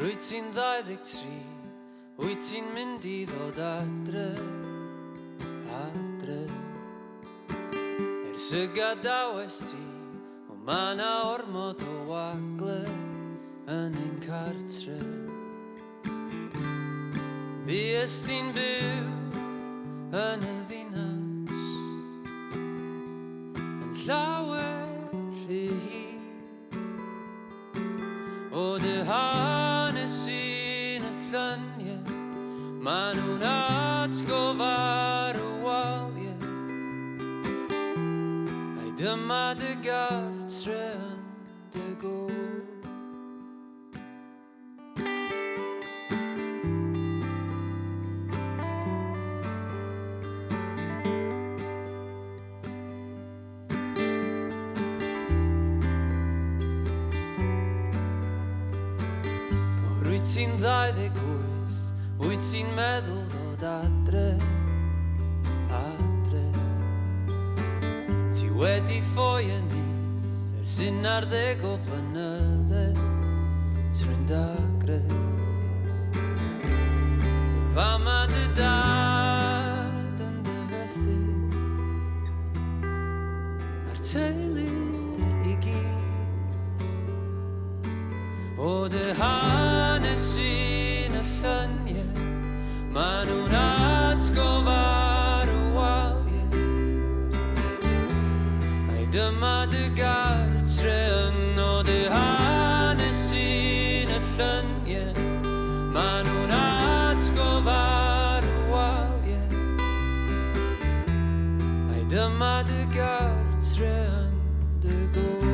Rwyt ti'n 23, wyt ti'n mynd i ddod adre, adre. Ers y gadawes ti, o ma' 'na ormod o wagle yn ein cartre. Fues ti'n byw yn y ddinas yn llawer rhy hir. O dy hanes sy'n y lluniau, maen nhw'n atgof ar y waliau. Ai dyma dy gartre yn dy gof. Rwyt ti'n 28, wyt ti'n meddwl dod adre, adre. Ti wedi ffoi yn nyth ers 11 o flynydde, trwy'n dagre. Dy fam a dy dad yn dy fethu, a'r teulu i gyd. O dy hanes sy'n y lluniau, maen nhw'n atgof ar y waliau. Ai dyma dy gartre yno, dy hanes sy'n y lluniau, maen nhw'n atgof ar y waliau. Ai dyma dy gartre yn dy gof.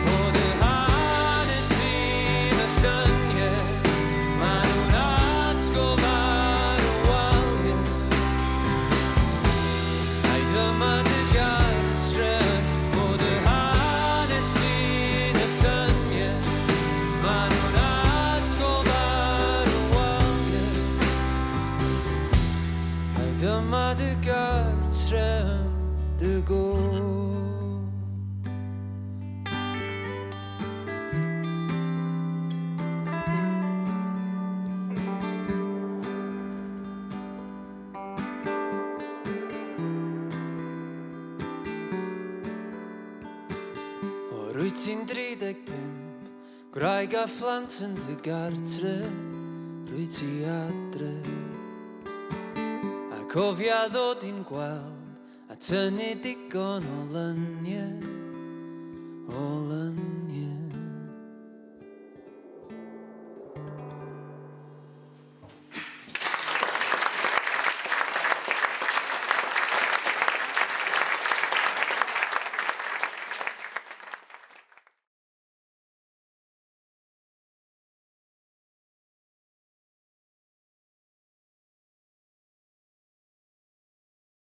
O dy hanes sy'n y lluniau, maen nhw'n atgof ar y waliau. Ai dyma dy gartre, o dy hanes sy'n y lluniau, maen nhw'n atgof ar y waliau. Ai dyma dy gartre yn dy gof. O rwyt ti'n 35, gwraig a phlant yn dy gartre, rwyt ti adre. A cofia ddod i'n gweld a tynnu digon o lyniau, o lyniau.